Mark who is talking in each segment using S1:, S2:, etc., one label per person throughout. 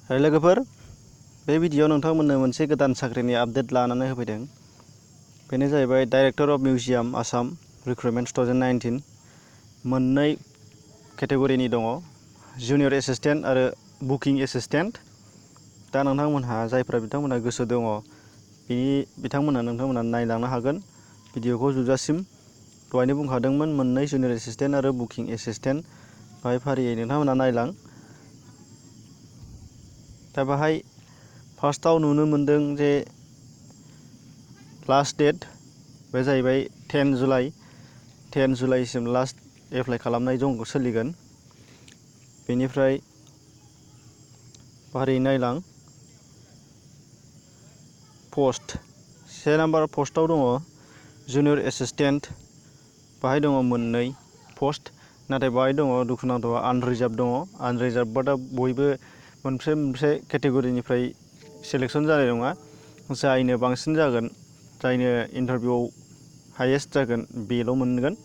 S1: लोगोफोर बे भिडिअ नोंथांमोननो मोनसे गोदान साख्रिनि आपडेट लानानै होफैदों। बेनो जाहैबाय director of museum Assam recruitment 2019 मोननै केटेगरिनि दङ, जुनियर एसिस्टेन्ट आरो बुकिं एसिस्टेन्ट। दा जायफ्रा बिथांमोनहा गोसो दङ नोंथांमोनहा नायलांनो हागोन भिडिअखौ जोबजासिम। दहायनो बुंखादोंमोन मोननै जुनियर एसिस्टेन्ट आरो बुकिं एसिस्टेन्ट, बाहाय फारियै नोंथांमोनहा नायलां। दा बाहाय फार्स्टआव नुनो मोनदों जे लास्ट डेट बे जाहैबाय 10 जुलाइसिम लास्ट एप्लाइ खालामनाय सोलिगोन। बेनिफ्राय फारियै नायलां। पस्ट 1 नाम्बार पस्टआव दङ जुनियर एसिस्टेन्ट, बाहाय दङ मोननै पस्ट, नाथाय बाहाय दङ दुखुनांथाव आनरिजार्भ दङ। आनरिजार्भबा दा बयबो मोनसे केटेगरिनिफ्राय सेलेक्सन जानाय नङा, जायनो बांसिन जागोन, जायनो इन्टारभिउआव हाइएस्ट जागोन बेल' मोनगोन।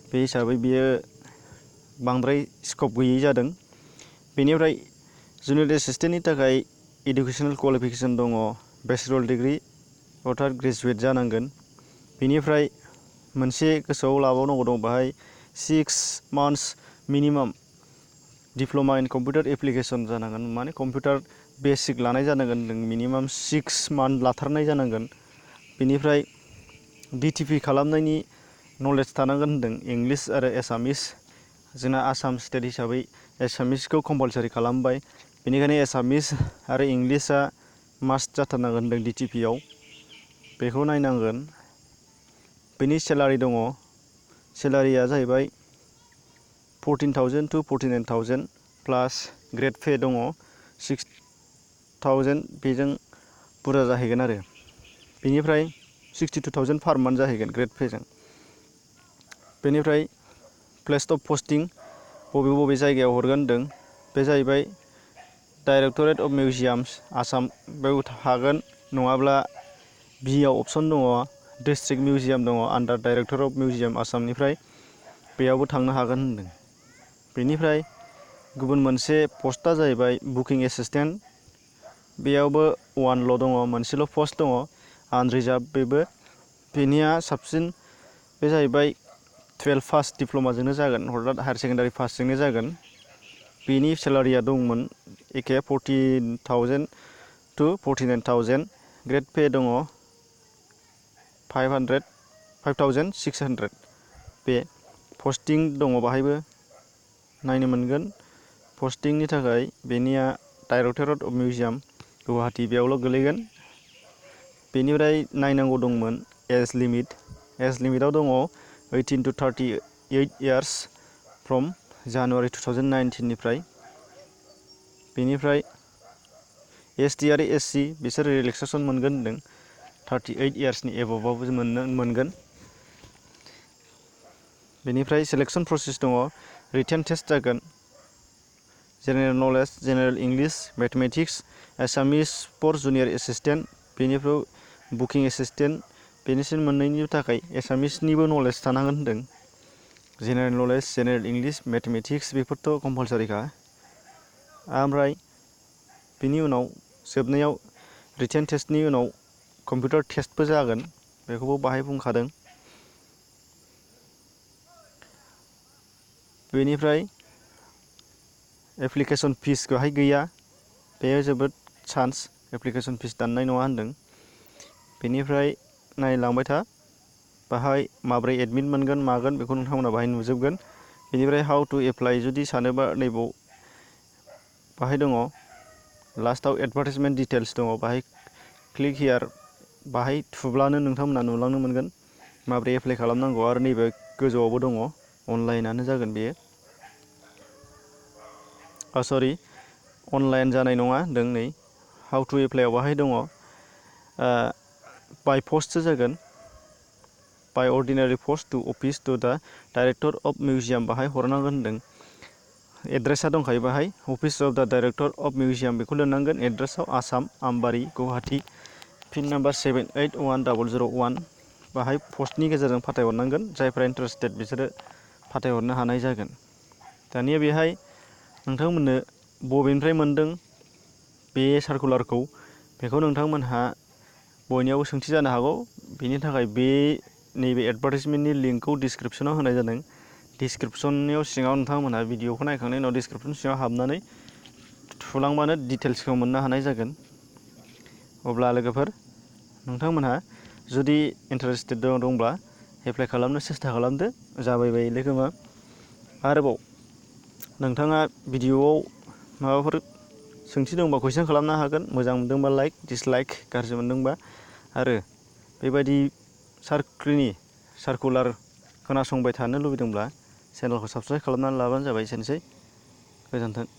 S1: बे हिसाबै बियो बांद्राय स्कप गैयै जादों। बेनिफ्राय जुनियर एसिस्टेन्टनि थाखाय इडुकेसनेल क्वालिफिकेसन दङ, बेचलर डिग्री अर्थात ग्रेजुवेट जानांगोन। बेनिफ्राय मोनसे गोसोआव लाबावनांगौ दं, बाहाय 6 मान्थ्स मिनिमाम डिप्ल'मा इन कम्पिउटार एप्लिकेसन जानांगोन, माने कम्पिउटार बेसिक लानाय जानांगोन, मिनिमाम 6 मान्थ लाथारनाय जानांगोन। बेनिफ्राय DTP खालामनायनि नलेज थानांगोन होनदों, इंलिस आरो एसामिस। जोंना आसाम स्टेट हिसाबै एसामिसखौ कम्पालसारि खालामबाय, बेनिखायनो एसामिस आरो इंलिसआ मास्ट जाथारनांगोन होनदों DTPआव, बेखौ नायनांगोन। बेनि सेलारि दङ, सेलारिया जाहैबाय 14,000 to 49,000 प्लास ग्रेड पे दङ 6,000, बेजों बुरजा जाहैगोन आरो। बेनिफ्राय 62,000 पार मान्थ जाहैगोन ग्रेड पेजों। बेनिफ्राय प्लेस अफ पस्टिं बबे जायगायाव हरगोन होनदों, बे जाहैबाय डाइरेक्टरेट अफ मिउजियाम्स आसाम, बेयाव थागोन। नङाब्ला बिआव अपसन दङ, डिस्ट्रिक्ट मिउजियाम दङ आन्डार डाइरेक्टर अफ मिउजियाम आसामनिफ्राय, बेयावबो थांनो हागोन होनदों। बेनिफ्राय गुबुन मोनसे पस्टआ जाहैबाय बुकिं एसिस्टेन्ट, बेयावबो वानल' दङ, मोनसेल' पस्ट दङ, आनरिजार्भ बेबो। बेनिया साबसिन, बे जाहैबाय 12 पास डिप्ल'माजोंनो जागोन, अर्थात हायार सेकेन्डारि पासजोंनो जागोन। बेनि सेलारिया दंमोन एखे 14,000 to 49,000, ग्रेड पे दङ 5,600। बे पस्टिं दङ, बाहायबो नायनो मोनगोन। पस्टिंनि थाखाय बेनिया डाइरेक्टरेट अफ मिउजियाम गुवाहाटि, बेयावल' गोलैगोन। बेनिफ्राय नायनांगौ दंमोन एज लिमिटआव दङ 18 to 38 इयार्स फ्रम जानुवारि 2019 निफ्राय। बेनिफ्राय ST आरो SC बिसोर रिलेक्सेसन मोनगोन होनदों, 38 इयार्सनि एबभबाबो मोनगोन। बेनिफ्राय सेलेक्सन प्रसेस दङ, रिटेन टेस्ट जागोन, general knowledge, general English, mathematics, Assamese for junior assistant. बेनिफ्राय बुकिं एसिस्टेन्ट, बेनिसिम मोननैनि थाखाय एसामिसनिबो नलेज थानांगोन होनदों। General knowledge, general English, mathematics बेफोरथ' कम्पालसारिखा। ओमफ्राय बेनि उनाव जोबनायाव रिटेन टेस्टनि उनाव कम्पिउटार टेस्टबो जागोन, बेखौबो बाहाय बुंखादों। बेनिफ्राय एप्लिकेसन फिस बेहाय गैया, बेयो जोबोद चान्स, एप्लिकेसन फिस दाननाय नङा होनदों। बेनिफ्राय नायलांबाय था, बाहाय माब्रै एडमिट मोनगोन मागोन बेखौ नोंथांमोना बाहाय नुजोबगोन। बेनिफ्राय हाउ टु एप्लाइ जुदि सानोबा नैबाव बाहाय दङ, लास्टआव एडभार्टाइजमेन्ट डिटेल्स दङ, बाहाय क्लिक हियार, बाहाय थुब्लानो नोंथांमोना नुलांनो मोनगोन माब्रै एप्लाइ खालामनांगौ। आरो नैबे गोजौआवबो दङ, अनलाइनानो जागोन बेयो। अनलाइन जानाय नङा होनदों, नै हाउ टु एप्लाइआव बाहाय दङ, बाय पस्टसो जागोन, by ordinary post to office to the director of museum, बाहाय हरनांगोन होनदों। एड्रेसा दंखायो बाहाय, office of the director of museum बेखौ लिरनांगोन। एड्रेसाव आसाम, आमबारि, गुवाहाटि, पिन नाम्बार 781001, बाहाय पस्टनि गेजेरजों फाथायहरनांगोन। जायफ्रा इन्टारेस्टेड बिसोरो फाथायहरनो हानाय जागोन। दानिया बेहाय नोंथांमोननो बबेनिफ्राय मोनदों बे सार्कुलारखौ बेखौ नोंथांमोनहा बयनियावबो सोंथि जानो हागौ। बेनि थाखाय नैबे एडभार्टाइजमेन्टनि लिंकखौ डिसक्रिपसनाव होनाय जादों। डिसक्रिपसननि सिङाव नोंथांमोनहा भिडिअखौ नायखांनायनि उनाव डिसक्रिपसन सिङाव हाबनानै थुलांबानो डिटेल्सखौ मोननो हानाय जागोन। अब्ला लोगोफोर नोंथांमोनहा जुदि इन्टारेस्टेड दंब्ला एप्लाइ खालामनो सेस्था खालामदो, जाबायबायोलै खोमा। आरोबाव नोंथाङा भिडिअआव माबाफोर सोंथि दंबा कुइसन खालामनो हागोन। मोजां मोनदोंबा लाइक, डिसलाइक, गाज्रि मोनदोंबा। आरो बेबायदि साख्रिनि सार्कुलार खोनासंबाय थानो लुबैदोंब्ला चेनेलखौ साबस्क्राइब खालामनानै लाबानो जाबाय। एसेनोसै, गोजोन्थों।